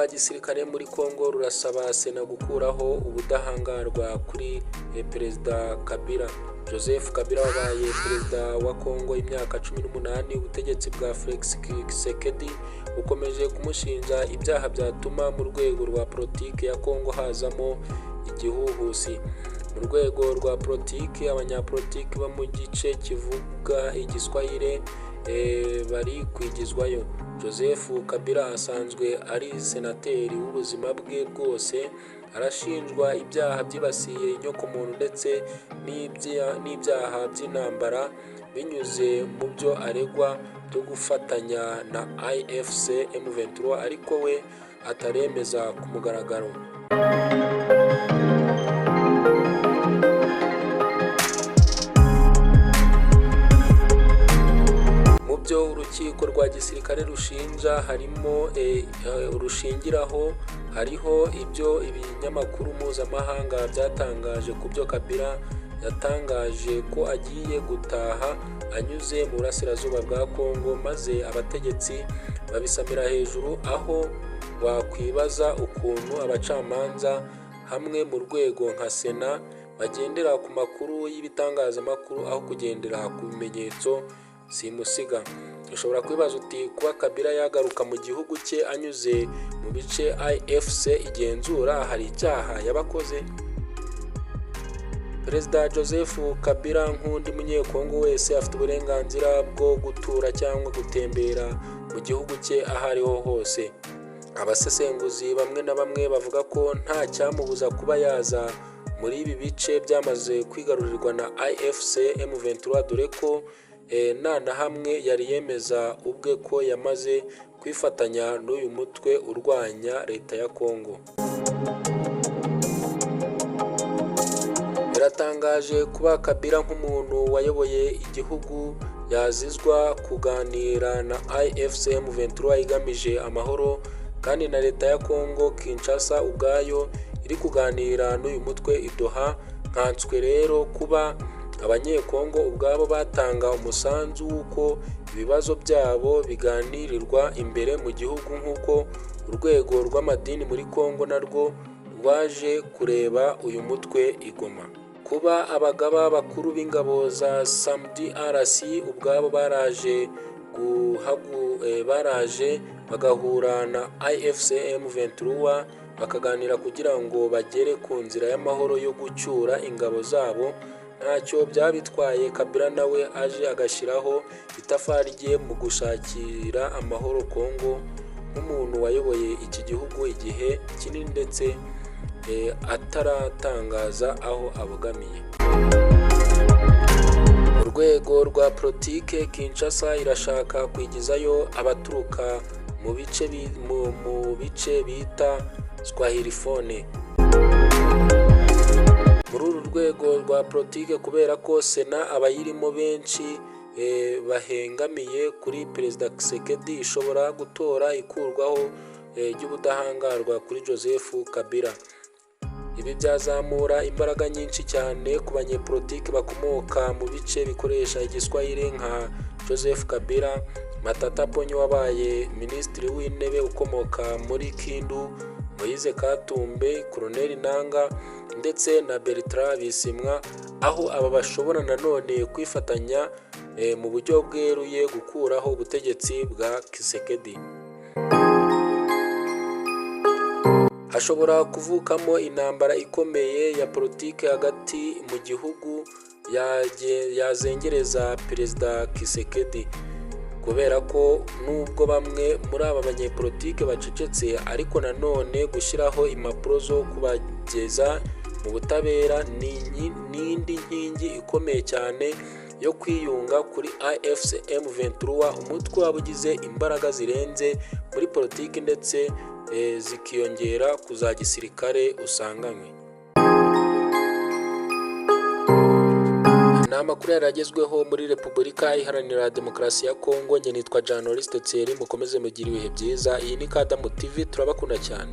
rwa gisirikare muri Kongo rurasaba Sena gukuraho ubudahangarwa kuri Perezida Kabila. Joseph Kabila wabaye perezida wa Kongo imyaka 18, ubutegetsi bwa Felix Tshisekedi bukomeje kumushinja ibyaha byatuma mu rwego rwa politiki ya Kongo hazamo igihuhusi. Mu rwego rwa politiki, abanyapolitiki bo mu gice kivuga Igiswahili bari kwigizwayo. Joseph Kabila asanzwe ari senateri w'ubuzima bwe bwose, arashinjwa ibyaha byibasiye inyokomuntu ndetse n'ibyaha by'intambara binyuze mu byo aregwa byo gufatanya na AFC M23, ariko we ataremeza ku mugaragaro. Mu byo urukiko rwa gisirikare rushinja harimo rushingiraho hariho ibyo ibinyamakuru mpuzamahanga byatangaje ku byo Kabila yatangaje ko agiye gutaha anyuze mu burasirazuba bwa Kongo, maze abategetsi babisamira hejuru, aho wakwibaza ukuntu abacamanza hamwe mu rwego nka Sena bagendera ku makuru y'ibitangazamakuru aho kugendera ku bimenyetso simusiga. Ushobora kwibaza uti kuba Kabila yagaruka mu gihugu cye anyuze mu bice AFC igenzura hari icyaha yabakoze? Perezida Joseph Kabila nk'undi munyekongo wese afite uburenganzira bwo gutura cyangwa gutembera mu gihugu cye aho ariho hose. Abasesenguzi bamwe na bamwe bavuga ko nta cyamubuza kuba yaza muri ibi bice byamaze kwigarurirwa na AFC M23, dore ko nta na hamwe yari yemeza ubwe ko yamaze kwifatanya n'uyu mutwe urwanya leta ya Kongo. Biratangaje kuba Kabila nk'umuntu wayoboye igihugu yazizwa kuganira na AFC M23 igamije amahoro, kandi na leta ya Kongo Kinshasa ubwayo iri kuganira n'uyu mutwe idoha. Nkanswe rero kuba abanyekongo ubwabo batanga umusanzu w'uko ibibazo byabo biganirirwa imbere mu gihugu, nk'uko urwego rw'amadini muri Kongo narwo rwaje kureba uyu mutwe i Goma. Kuba abagaba bakuru b'ingabo za SAMIDRC ubwabo baraje bagahura na AFC M23 bakaganira kugira ngo bagere ku nzira y'amahoro yo gucyura ingabo zabo, ntacyo byabitwaye. Kabila nawe aje agashyiraho itafari rye mu gushakira amahoro Kongo nk'umuntu wayoboye iki gihugu igihe kinini ndetse ataratangaza aho abogamiye. Mu rwego rwa politike, Kinshasa irashaka kwigizayo abaturuka mu bice bita Swahilifone. Muri uru rwego rwa politike, kubera ko Sena abayirimo benshi bahengamiye kuri Perezida Tshisekedi, ishobora gutora ikurwaho ry'ubudahangarwa kuri Joseph Kabila. Ibi byazamura imbaraga nyinshi cyane ku banyepolitiki bakomoka mu bice bikoresha Igiswahili nka Joseph Kabila, Matata Ponyo wabaye Minisitiri w'Intebe ukomoka muri Kindu, Moise Katumbi, Colonel Nanga ndetse na Bertrand Bisimwa, aho aba bashobora nanone kwifatanya mu buryo bweruye gukuraho ubutegetsi bwa Tshisekedi. Hashobora kuvukamo intambara ikomeye ya politiki hagati mu gihugu yazengereza Perezida Tshisekedi, kubera ko nubwo bamwe muri aba banyepolitike bacecetse, ariko nanone gushyiraho impapuro zo kubageza mu butabera ni indi nkingi ikomeye cyane yo kwiyunga kuri AFC M23, umutwe waba ugize imbaraga zirenze muri politiki ndetse zikiyongera ku za gisirikare usanganywe. Ni amakuru yaragezweho muri Repubulika Iharanira Demokarasi ya Kongo. Njye nitwa Journaliste Thierry, mukomeze mugire ibihe byiza. Iyi ni Kadamu TV, turabakunda cyane.